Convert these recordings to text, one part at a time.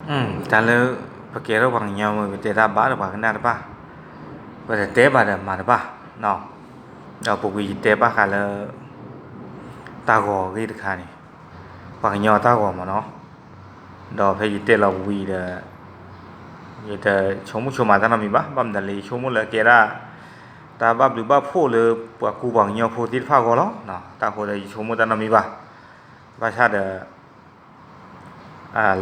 တၢ်လၢ ပကဲထီၣ်ပှၤကညီမ့ၢ် ပတဲတၢ်ဘၣ်ဒီးပှၤကနၣ်တဘၣ်, ပတတဲဘၣ်ဒီးမၤတဘၣ်, ဒီးပဝံၤယတဲဘၣ်ဃးလၢ တၢ်ဂီၤအဂ့ၢ်တခါန့ၣ်, ပှၤကညီတၢ်ဂီၤမ့ၢ်နီၤ, ဒီးဖဲယတဲလီၤဝံၤဒီး ယတဆိကမိၣ်ဆိကမးတၢ်နီတမံၤဘၣ်, ဘၣ်မနုၤလဲၣ် ယဆိကမိၣ်လၢကဲဒၣ် တၢ်ဘၣ်ဘျုးဘၣ်ဖှိၣ်လၢပှၤကူပှၤကညီဖိသ့ၣ်တဖၣ်အဂီၢ်လီၤ. တၢ်ဃိဒီးယဆိကမိၣ်တၢ်နီတမံၤဘၣ်, ဘၣ်ဆၣ်ဒီး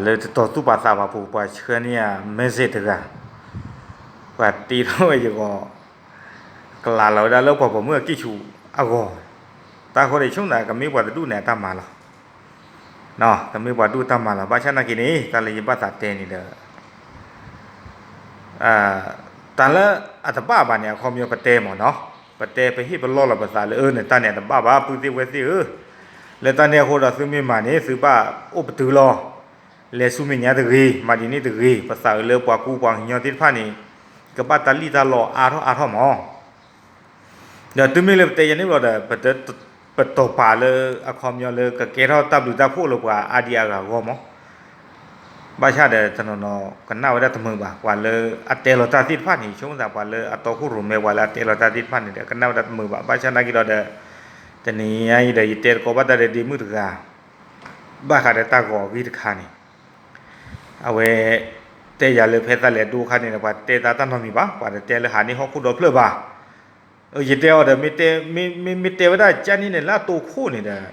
လၢတတီၤသူၣ်ပာ်သးဘၣ်ပူၤ ပှၤဆှၢန့ၢ်ယၤ message တဂၤ, ပှၤတ့ထီၣ်ဝဲယဂီၢ်, ကလးလီၤဝဲဒၣ်လၢပှၤပိာ်မုၣ်အကံၢ်ဆူၣ်အဂီၢ်, တၢ်ဃိဒီးယဆိကမိၣ် ကမ့ၢ်ပှၤတဒူၣ်န့ၣ်အတၢ်မၤလီၤ, ကမ့ၢ်ပှၤဒူၣ်တၢ်မၤလီၤ. ဘၣ်ဆၣ်နာ်က့န့ၣ် တၢ်လၢယဘၣ်သးတဲန့ၣ်ဒီး တၢ်လၢအတဘၣ်ဘၣ်န့ၣ် အခီပညီပတဲမ့ၢ်နီၤ, ပတဲပဟ့ၣ်ပလီၢ်လီၤပသးလၢ အၢ န့ၣ်တၢ်န့ၣ်အတဘၣ်ဘၣ် ပုၢ်သ့ၣ်ဝဲၢ်သ့ၣ်ဧၢ, လၢတၢ်န့ၣ်အဃိဒီးသုမ့ၢ်မၤန့ၣ် သုဘၣ်အိၣ်ပတုာ်လီၤ, လဲၤဆူမဲာ်ညါတဂ့ၤ, မၤဒ်န့ၣ်တဂ့ၤ, ပသးအုးလၢပှၤကူပှၤကညီသ့ၣ်တဖၣ်န့ၣ် ကဘၣ်တၢ်လံၣ်တၢ်လီအါထီၣ်အါထီၣ်မး ဒီးတုၤမ့ၢ်လၢပတဲယၤန့ၣ်ဘျီဒီး ပတတီၤပာ်လၢအခီပညီလၢကကဲထီၣ်တၢ်ဘျုးတၢ်ဖှိၣ်လၢပှၤအါဒံအါဂၤအဂီၢ်မး, ဘၣ်ဆၣ်ဒီးတနီၤနီၤကနၣ်ဝဲဒၣ်တမုာ်ဘၣ်, ပှၤလၢအတဲလီၤတၢ်သ့ၣ်တဖၣ်န့ၣ် ဆိကမိၣ်သးပှၤလၢအတီခိၣ်ရိၣ်မဲ ပှၤလၢအတဲလီၤတၢ်သ့ၣ်တဖၣ်န့ၣ်ဒီး ကနၣ်ဝဲဒၣ်တမုာ်ဘၣ်. ဘၣ်ဆၣ်နာ်က့ဒီး တနံၤညါအံၤဒီး ယတဲသကိးဘၣ်တၢ်ဒီးဒ့မုၣ်တဂၤ ဘၣ်ဃးဒီးတၢ်ဂီၤအဂ့ၢ်တခါန့ၣ် အဝဲတဲယၤလၢဖဲသးလဲၤဒိခါန့ၣ်ဒီး ပှၤတဲသးတၢ်နီတမံၤဘၣ်, ပှၤတတဲလၢဟးန့ၢ်ဟီၣ်ခိၣ်ဒီဖျၢၣ်ဘၣ်. ယတဲအီၤဒီး မ့ၢ်မ့ၢ်တဲဝဲဒၣ်ကန့ၣ်န့ၣ် လၢအတိခိၣ်န့ၣ်ဒီး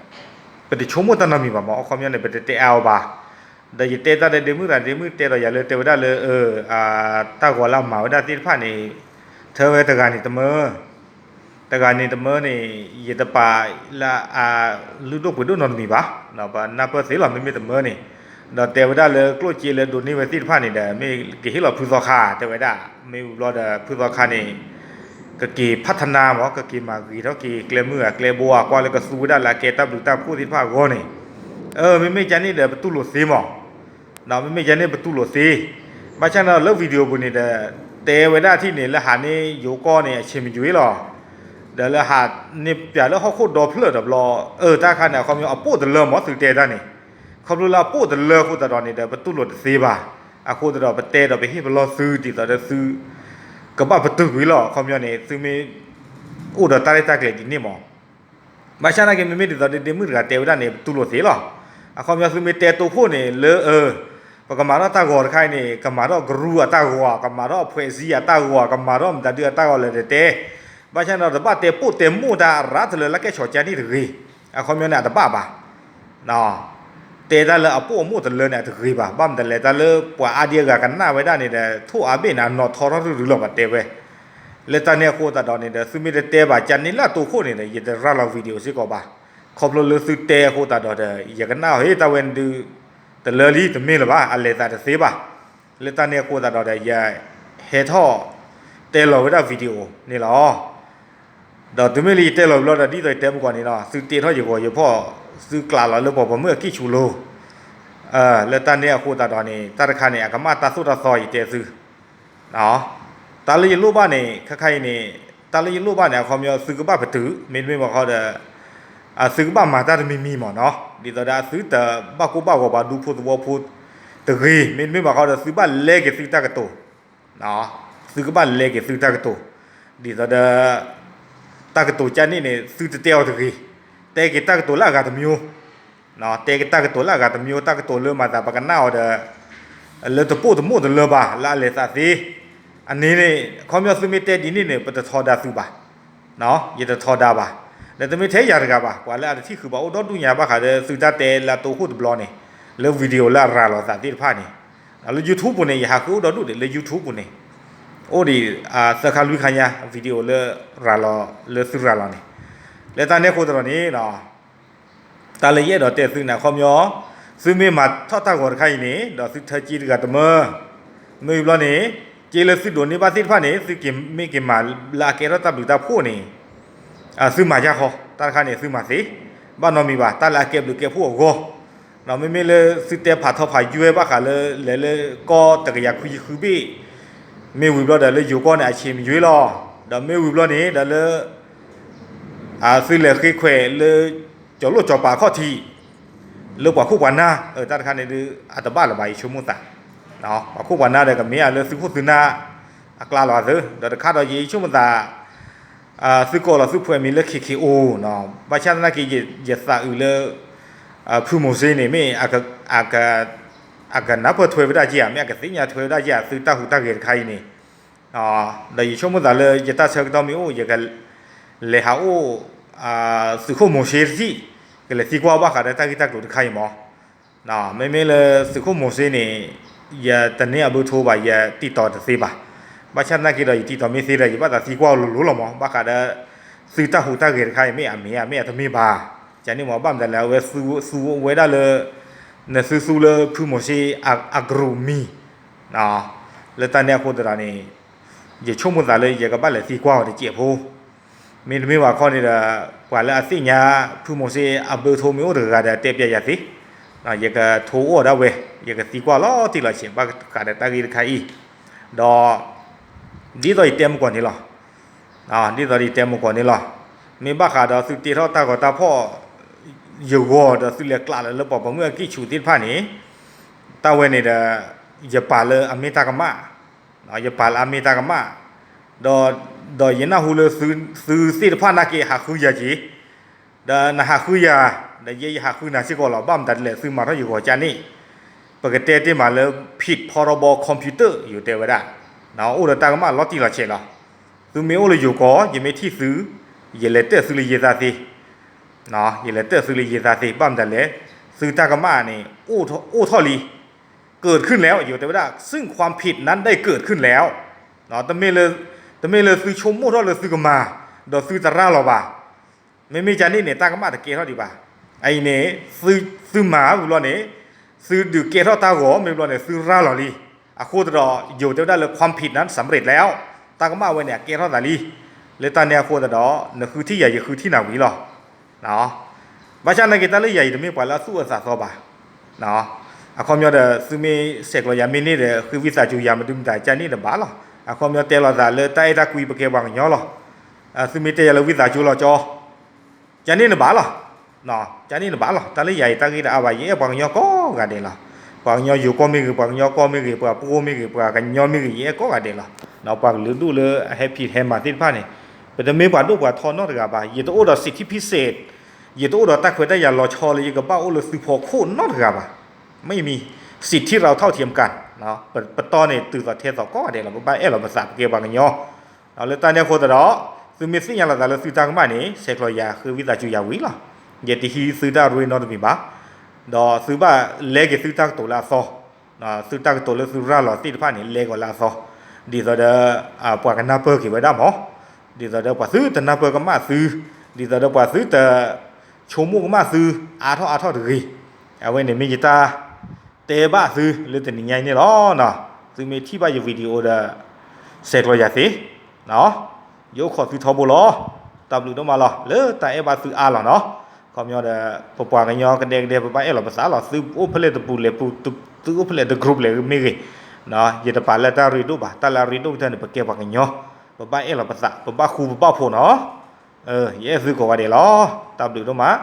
ပတဆိကမိၣ်တၢ်နီတမံၤဘၣ်မး, အခီပညီန့ၣ် ပတတဲအါအီၤဘၣ်. ဒီးယတဲတၢ်ဒီးဒ့မုၣ်သး ဒ့မုၣ်တဲဒီးယၤလၢတဲဝဲဒၣ်လၢ တၢ်ဂီၤလၢအမၤဝဲဒၣ်သ့ၣ်တဖၣ်န့ၣ် ထၢဝဲတဂၤန့ၣ်တမၢ တဂၤန့ၣ်တမၢန့ၣ် ယတပာ်လၢအလုၢ်ဒိၣ်ပှ့ၤဒိၣ်နီတမံၤဘၣ်, ပနၢ်ပၢၢ်သ့လီၤ မ့မ့ၢ်တမၢန့ၣ်, ဒီးတဲဝဲဒၣ်လၢကျိၣ်စ့လၢဒိးန့ၢ်ဝဲသ့ၣ်တဖၣ်န့ၣ်ဒီး မ့ၢ်ကဟ့ၣ်လီၤဖုသီခါ တဲဝဲဒၣ်, မ့ၢ်ဝံၤဘျီဒီးဖုသီခါန့ၣ် ကက့ၤဖးထနါမး ကက့ၤမၤဂ့ၤထီၣ်က့ၤကျဲမုၢ်ဂၤကျဲဘိဧါ ကွၢ်လၢကသူဝဲဒၣ်လၢအကဲတၢ်ဘျုးတၢ်ဖှိၣ်သ့ၣ်တဖၣ်အဂီၢ်န့ၣ်, မ့မ့ၢ်ကန့ၣ်ဒီးပတူၢ်လိာ်သ့မး မ့မ့ၢ်ကန့ၣ်ပတူၢ်လိာ်သ့, ဘၣ်ဆၣ်န့ၣ်လၢ video ပူၤန့ၣ်ဒီး တဲဝဲဒၣ်ထံၣ်န့ၣ်လၢဟးန့ၢ်ယိၤကီၢ်န့ၣ် အဆ့မယွ့လီၤ, ဒီးလၢဟးန့ၢ်ပၠးလၢဟီၣ်ခိၣ်ဒီဖျၢၣ်ဒီးဘျီ, အၢ တၢ်တခါန့ၣ် အခီပညီအပိၣ်တလၢမး သုတဲတၢ်န့ၣ်, ခီဖျိလၢအပိၣ်တလၢအဃိသတးဒီးန့ၣ်ဒီး ပတူၢ်လိာ်တသ့ဘၣ်, အဃိသတးဒီးပတဲဒီးပဟ့ၣ်ပလီၢ်သုဒ်သိးဒီးသု ကဘၣ်ပတုာ်ကွံာ်လီၤ, အခီပညီန့ၣ် သုမ့ၢ် အိၣ်ဒီးတၢ်ရဲၣ်တၢ်ကျဲၤဒ်န့ၣ်မး ဘၣ်ဆၣ်နာ်က့ မ့မ့ၢ်ဒ်သိးဒ့မုၣ်တဂၤတဲဝဲဒၣ်န့ၣ် ပတူၢ်လိာ်သ့လီၤ, အခီပညီသုမ့ၢ်တဲတိခိၣ်န့ၣ် လၢအ ပကမၤထီၣ်တၢ်ဂီၤတခါအံၤန့ၣ် ကမၤထီၣ်ကရူၢ်အတၢ်ဂီၤ ကမၤထီၣ်အဖှဲးစံအတၢ်ဂီၤ ကမၤထီၣ်မတၤဒုအတၢ်ဂီၤလၢတတဲ, ဘၣ်ဆၣ်န့ၣ်ဒီးတဘၣ်တဲပိၣ်တဲမိၣ်တၢ်ရၤတလၢလၢကဲဆီၣ်ကၠါန့ၣ်တဂ့ၤ, အခီပညီန့ၣ် အတဘၣ်ဘၣ် တဲတၢ်လၢအပိၣ်အမိၣ်တလၢန့ၣ် အတဂ့ၤဘၣ်, ဘၣ်မတၤလဲၣ် တၢ်လၢပှၤအါဒံအါဂၤကနၣ်ဝဲဒၣ်န့ၣ်ဒီး ထိၣ်အါဘ့ၣ်န့ၣ် အနီၣ်ထီထီၣ်ရုရုလီၤ ပှၤတဲဝဲ, လၢတၢ်န့ၣ်အဃိသတးဒီးန့ၣ်ဒီး သုမ့ၢ်တတဲဘၣ် ကန့ၣ်လၢအတိခိၣ်န့ၣ်ဒီး ယတရၤလီၤ video စ့ၢ်ကီးဘၣ်, ခီဖျိလၢသုတဲအဃိသတးဒီးဒီး ယကနၣ်အီၤ ဟ့ၣ် တၢ်ဝဲန့ၣ်ဒုး တလၢလံ တမ့ၢ်လၢၤဘၣ် အလဲၤသးတသ့ဘၣ်, လၢတၢ်န့ၣ်အဃိသတးဒီးဒီး ယဟဲထီၣ်တဲလီၤဝဲဒၣ် video န့ၣ်လီၤ. ဒီးတုၤမ့ၢ်လၢယတဲလီၤဘျီဒီး ဒ်သိးယတဲမုၢ်ကီၢ်န့ၣ်လီၤ, သုတ့ထီၣ်ယဂီၤယဖီၣ်, သုကျးလီၤလၢပှၤပိာ်မုၣ်အကံၢ်ဆူၣ်လိၤ, လၢတၢ်န့ၣ်အဃိသတးဒီးန့ၣ် တၢ်တခါန့ၣ် အကမၣ်တၢ်သိၣ်တၢ်သီယတဲသု, တၢ်လၢယလိၣ်ဘၣ်န့ၣ် ခဲခါအံၤန့ၣ်, တၢ်လၢယလိၣ်ဘၣ်န့ၣ် အခီပညီသုကဘၣ်ပတုာ် မ့တမ့ၢ်ဘၣ်ဃီဒီး သုကဘၣ်မၤတၢ်တမံၤမံၤမ့ၢ်နီၤ, ဒ်သိးဒီးသုတဘၣ်ကိၢ်ဘၣ်ဂီၤပှၤဒူဖိသဝီဖိတဂ့ၤ, မ့တမ့ၢ်ဘၣ်ဃီဒီးသုဘၣ်လဲက့ၤသုတၢ်ကတိၤ သုကဘၣ်လဲက့ၤသုတၢ်ကတိၤ, ဒ်သိးဒီး တၢ်ကတိၤကန့ၣ်န့ၣ် သုတတဲအီၤတဂ့ၤ, တဲက့ၤတၢ်ကတိၤလၢအဂၤတမံၤ, တဲက့ၤတၢ်ကတိၤလၢအဂၤတမံၤ တၢ်ကတိၤလၢမၤသးပကနၣ်အီၤဒီး လၢတပိၣ်တမိၣ်တလၢဘၣ် လၢအလဲၤသးသ့, အန့ၣ်န့ၣ် အခီပညီသုမ့ၢ်တဲဒ်န့ၣ်န့ၣ် ပတထီဒါသုဘၣ် ယတထီဒါဘၣ်, ဒီးတမ့ၢ်ထဲယၤတဂၤဘၣ် ပှၤလၢအတထံၣ်ဃုာ်ဘၣ်အိၣ်ဒီဒူၣ်ညါဘၣ်ဃးဒီးသုတၢ်တဲလၢအတိခိၣ်တဘျီန့ၣ်, လၢ video လၢအရၤလီၤသးသ့ၣ်တဖၣ်န့ၣ်, လၢ YouTube ပူၤန့ၣ် ယဟးဃုအိၣ်ဒီဒူၣ်ဒံး လၢ YouTube ပူၤန့ၣ်, အိၣ်ဒံး သၢခါလွံၢ်ခါညါ video လၢရၤလီၤ လၢသုရၤလီၤန့ၣ်, လၢတၢ်န့ၣ်အဃိသတးဒီးန့ၣ် တၢ်လၢယအဲၣ်ဒိးတဲသုန့ၣ် အခီပညီ သုမ့ၢ်မၤထီၣ်တၢ်ဂီၤတခါအံၤန့ၣ် ဒီးသုထၢစ့တဂၤတမၢ, မ့ၢ်ဝံၤဘျီန့ၣ် စ့လၢသုဒိးန့ၢ်ဘၣ်သ့ၣ်တဖၣ်န့ၣ် သုက့ၤမ့ၢ်က့ၤမၤလၢအကဲထီၣ်တၢ်ဘျုးတၢ်ဖှိၣ်န့ၣ် သုမၤယၢ်ဃီ, တၢ်တခါန့ၣ် သုမၤသ့, ဘၣ်နီတမံၤဘၣ် တၢ်လၢအကဲဘျုးကဲဖှိၣ်အဂီၢ်, ဒီးမ့မ့ၢ်လၢသုတဲဖးထီဖးယွဲဘၣ်ဃးလၢ လဲၤလၢကီၢ်တကယၤခွံဆံဃုဘ့ၣ်, မ့ၢ်ဝံၤဘျီဒီးလၢယိၤကီၢ်န့ၣ် အဆ့မယွ့လီၤ, ဒီးမ့ၢ်ဝံၤဘျီန့ၣ် ဒီးလၢ သုလဲၤဃ့ခွဲးလၢ ကၠီၤလိၣ်ကၠီၤပၤခီၣ်ထံး လၢပှၤခိၣ်ပှၤနၢ်, တၢ်တခါန့ၣ်ဒုး အတဘၣ်လၢၤဘၣ် ယဆိကမိၣ်သး, ပှၤခိၣ်ပှၤနၢ်ဒီးကမ့ၢ်အလၢသုခိၣ်သုနၢ်အကျါလီၤသၢ, ဒီးတခါဒီးယဆိကမိၣ်သး သုကိးလီၤသုဖှဲးမံၤလၢ K K O နီၤ, ဘၣ်ဆၣ်သနာ်က့ ယသးအုးလၢ ဖုမိၤၡ့န့ၣ် မ့ၢ် အကနၢ်ပၢၢ်ထွဲဝဲဒၣ်က့ဧါ, မ့ၢ်အကသ့ၣ်ညါထွဲဝဲဒၣ်က့ဧါ သုတၢ်ဟူးတၢ်ဂဲၤတခါအံၤန့ၣ်, ဒီးယဆိကမိၣ်သးလၢယတၢ်ဆၢကတီၢ်မ့ၢ်အိၣ် ယကလဲၤဟးအိၣ် သုးခိၣ်မိၤၡ့တထံၣ်, ကလဲၤသံကွၢ်ဘၣ်ဃးဒီးတၢ်ဂ့ၢ်တၢ်ကျိၤတခါအံၤမး. မ့မ့ၢ်လၢသုးခိၣ်မိၤၡ့န့ၣ် ယတန့ၢ်အဘၢၣ်ထိဘၣ်, ယတံာ်တီၤတသ့ဘၣ်. ဘၣ်ဆၣ်သနာ်က့ဒီး ယတံာ်တီၤမ့ၢ်သ့ဒီး ယဘၣ်သးသံကွၢ်အီၤလိၤလိၤလီၤမး, ဘၣ်ဃးဒီး သုတၢ်ဟူးတၢ်ဂဲၤတခါအံၤ မ့ၢ်အမ့ၢ်ဧါ မ့ၢ်အတမ့ၢ်ဘၣ်. ကန့ၣ်မး ဘၣ်မတၤလဲၣ် အဝဲသူဝဲဒၣ်လၢ နသုသူလၢဖုမိၤၡ့အ group မံၤ လၢတၢ်န့ၣ်အဃိသတးဒီးန့ၣ် ယဆိကမိၣ်သးလၢယကဘၣ်လဲၤသံကွၢ်အီၤတစဲးဖိ, မ့တမ့ၢ်ဘၣ်ခီန့ၣ်ဒီး ပှၤလၢအသ့ၣ်ညါဖုမိၤၡ့အဘၢၣ်ထိမ့ၢ်အိၣ်တဂၤဂၤဒီး တဲပျဲယၤသ့, ယကထိအိၣ်ဒၣ်ဝဲ, ယကသံကွၢ်လီၤတံၢ်လီၤဆဲး ဘၣ်ဃးဒီးတၢ်ဂ့ၢ်တခါအံၤ, ဒီး ဒ်သိးယတဲမုၢ်ကီၢ်န့ၣ်လီၤ. ဒ်သိးယတဲမုၢ်ကီၢ်န့ၣ်လီၤ. မ့ၢ်ဘၣ်ဃးဒီးသုတ့ထီၣ်တၢ်ဂီၤတၢ်ဖီၣ် ယဂီၤဒီးသုလဲၤကျးလၢလၢပှၤပိာ်မုၣ်အကံၢ်ဆူၣ်သ့ၣ်တဖၣ်န့ၣ်, တၢ်ဝဲန့ၣ်ဒီး ယပာ်လၢအမ့ၢ်တၢ်ကမၣ်, ယပာ်လၢအမ့ၢ်တၢ်ကမၣ်, ဒီး ဒီးယနၢ်ဟူလၢသုသ့ၣ်တဖၣ်နာ်က့ဟးဃုယၤက့ၤ, ဒီးနဟးဃုယၤ, ဒီးယဲယဟးဃုနၤစ့ၢ်ကီးလီၤ. ဘၣ်မတၤဒ်လဲၣ် သုမၤထီၣ်ယဂီၤကန့ၣ်, ပကတဲတ့ၢ်မးလၢ ผิดพรบคอมพิวเตอร์ ယိၤတဲဝဲဒၣ်, အိၣ်ဒီးတၢ်ကမၣ်လီၤတံၢ်လီၤဆဲးလီၤ. သုမ့ၢ်အိၣ်လၢယိၤကီၢ် ယမ့ၢ်ထံၣ်သု, ယလဲၤတၢၣ်သုလၢယသးသ့, ယလဲၤတၢၣ်သုလၢယသးသ့ ဘၣ်မတၤလဲၣ်, သုတၢ်ကမၣ်န့ၣ် အိၣ်ထီၣ်လံ, เกิดขึ้นแล้ว ယိၤတဲဝဲဒၣ် ซึ่งความผิดนั้นได้เกิดขึ้นแล้ว, တမ့ၢ်လၢသုဆိကမိၣ်ထီၣ်လၢသုကမၤ, ဒီးသုတရၤလီၤဘၣ်. မ့မ့ၢ်ကန့ၣ်န့ၣ် တၢ်ကမၣ်တကဲထီၣ်ဒံးဘၣ်. အအံၤန့ၣ် သုမၤမ့ၢ်ဘျီန့ၣ်, သုဒုးကဲထီၣ်တၢ်ဂီၤမ့ၢ်ဘျီန့ၣ် သုရၤလီၤလံ. အဃိသတးဒီး ယိၤတဲဝဲဒၣ်လၢ ความผิดนั้นสำเร็จแล้ว, တၢ်ကမၣ်ဝဲန့ၣ် အကဲထီၣ်သးလံ. လၢတၢ်န့ၣ်အဃိသတးဒီး နဃုထံၣ်ယၤ ယဃုထံၣ်နၤဝံၤလီၤ. ဘၣ်ဆၣ်သနာ်က့ တၢ်လၢယၤအံၤ တမ့ၢ်ပှၤလၢအသူၣ်အသးသီဘၣ်. အခီပညီဒီး သုမ့ၢ်ဆဲးကျိးယၤမ့ၢ်န့ၢ်ဒီး ဃ့ဝံသးစူၤယၤမနုၤမတၤ ကန့ၣ်တဘၣ်လီၤ. အခီပညီတဲလီၤသးလၢတၢ်အဲၣ်တၢ်ကွံပကဲပှၤကညီလီၤ. သုမ့ၢ်တဲယၤလၢဝံသးစူၤလီၤကၠီ ကန့ၣ်တဘၣ်လီၤ. ကန့ၣ်တဘၣ်လီၤ. တၢ်လၢယၤအံၤ တၢ်ဂ့ၢ်တအါဘၣ်, ယအဲၣ်ပှၤကညီကိးဂၤဒဲးလီၤ. ပှၤကညီယိၤကီၢ်မ့ၢ်ဂ့ၤ, ပှၤကညီကီၢ်မ့ၢ်ဂ့ၤ, ပှၤပှိၢ်မ့ၢ်ဂ့ၤ, ပှၤကညီမ့ၢ်ဂ့ၤ, ယအဲၣ်ကိးဂၤဒဲးလီၤ. ပှၤကလုာ်ဒူၣ်လၢအဟဲဖံးဟဲမၤသ့ၣ်တဖၣ်န့ၣ်, ပတမ့ၢ်ပှၤဒိၣ်ပှၤထီနီတဂၤဘၣ်. ယတအိၣ်ဒီး สิทธิพิเศษ, ယတအိၣ်ဒီးတၢ်ခွဲးတၢ်ယာ်လီၤဆီလၢယကဘၣ်အိၣ်လၢသုဖီခိၣ်နီတဂၤဘၣ်. မ့ၢ်မံၤ สิทธิเราเท่าเทียมกัน, ပတီၢ်န့ၣ် တုၤသိးထဲသိးကိးဂၤဒဲးလီၤ. ပဘၣ်အဲၣ်လီၤပသး ပကဲပှၤကညီ လၢတၢ်န့ၣ်အဃိသတးဒီး သုမ့ၢ်သ့ၣ်ညါလီၤသးလၢသုတၢ်ကမၣ်န့ၣ် ဆဲးကျိးယၤ ဃ့ဝံသးစူၤယၤဝံၤလီၤ. ယတဟံးသုတၢ်ရ့နီတမံၤဘၣ်. ဒီးသုဘၣ်လဲက့ၤသုတၢ်ကတိၤလၢအသီ, သုတၢ်ကတိၤလၢသုရၤလီၤသ့ၣ်တဖၣ်န့ၣ် လဲက့ၤလၢအသီ, ဒ်သိးဒီး ပှၤကနၢ်ပၢၢ်က့ၤဝဲဒၣ်မး, ဒ်သိးဒီးပှၤသုတနၢ်ပၢၢ်ကမၣ်သု, ဒ်သိးဒီးပှၤသုတဆိကမိၣ်ကမၣ်သု အါထီၣ်အါထီၣ်တဂ့ၤ. အဝဲန့ၣ်မ့ၢ်ယတၢ် တဲဘၣ်သုလၢတနံၤညါအံၤန့ၣ်လီၤ. သုမ့ၢ်ထံၣ်ဘၣ်ယ video ဒီး ဆဲးကျိးယၤသ့, ယအိၣ်ခိးသုထီဘိလီၤ. တၢ်ဘျုးဒိၣ်မးလီၤ လၢတၢ်အဲၣ်ဘၣ်သုအါလီၤနီၤ. ခီပညီဒီး ပပှၤကညီကဒဲကဒဲ ပဘၣ်အဲၣ်လီၤပသးလီၤ. သုအိၣ်ဖဲလဲၣ်တပူၤလဲၣ်ပူၤ, သုအိၣ်ဖဲလဲၣ်တ group လဲၣ်မ့ၢ်ဂ့ၤ, ယတပာ်လၢတၢ်ရ့ဒိၣ်ဘၣ်. တၢ်လၢအရ့ဒိၣ်ကတၢၢ်န့ၣ် ပကဲပှၤကညီ, ပဘၣ်အဲၣ်လီၤပသး, ပဘၣ်ဃူပဘၣ်ဖိးနီၤ. ယအဲၣ်သုကိးဂၤဒဲးလီၤ. တၢ်ဘျုးဒိၣ်မး.